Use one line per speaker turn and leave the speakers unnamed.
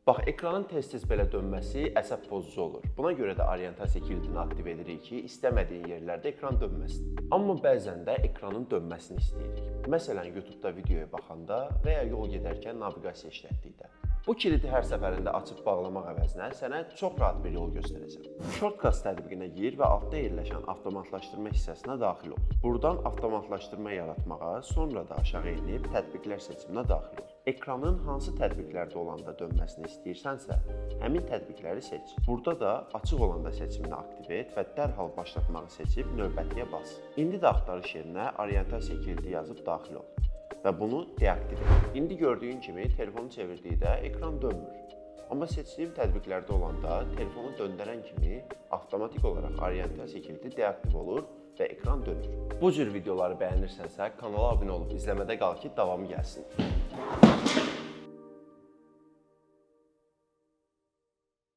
Bax, ekranın tez-tez belə dönməsi əsəb pozucu olur. Buna görə də orientasiya kilidini aktiv edirik ki, istəmədiyin yerlərdə ekran dönməsin. Amma bəzən də ekranın dönməsini istəyirik. Məsələn, YouTube-da videoya baxanda və ya yol gedərkən naviqasiya işlətdikdə. Bu kilidi hər səfərində açıb bağlamaq əvəzinə sənə çox rahat bir yol göstərəcəm. Shortcuts tətbiqinə gir və altda yerləşən avtomatlaşdırma hissəsinə daxil ol. Buradan avtomatlaşdırma yaratmağa, sonra da aşağı enib tətbiqlər seçiminə daxil ol. Ekranın hansı tətbiqlərdə olanda dönməsini istəyirsənsə, həmin tətbiqləri seç. Burada da açıq olanda seçimini aktiv et və dərhal başlatmağı seçib növbətiyə bas. İndi də axtarış yerinə orientasiya kilidi yazıb daxil ol və bunu deaktiv et. İndi gördüyün kimi telefonu çevirdikdə ekran dönmür. Amma seçdiyim tətbiqlərdə olanda telefonu döndərən kimi avtomatik olaraq orientasiya kilidi deaktiv olur və ekran dönür. Bu cür videoları bəyənirsənsə, kanala abunə olub izləmədə qal ki, davamı gəlsin.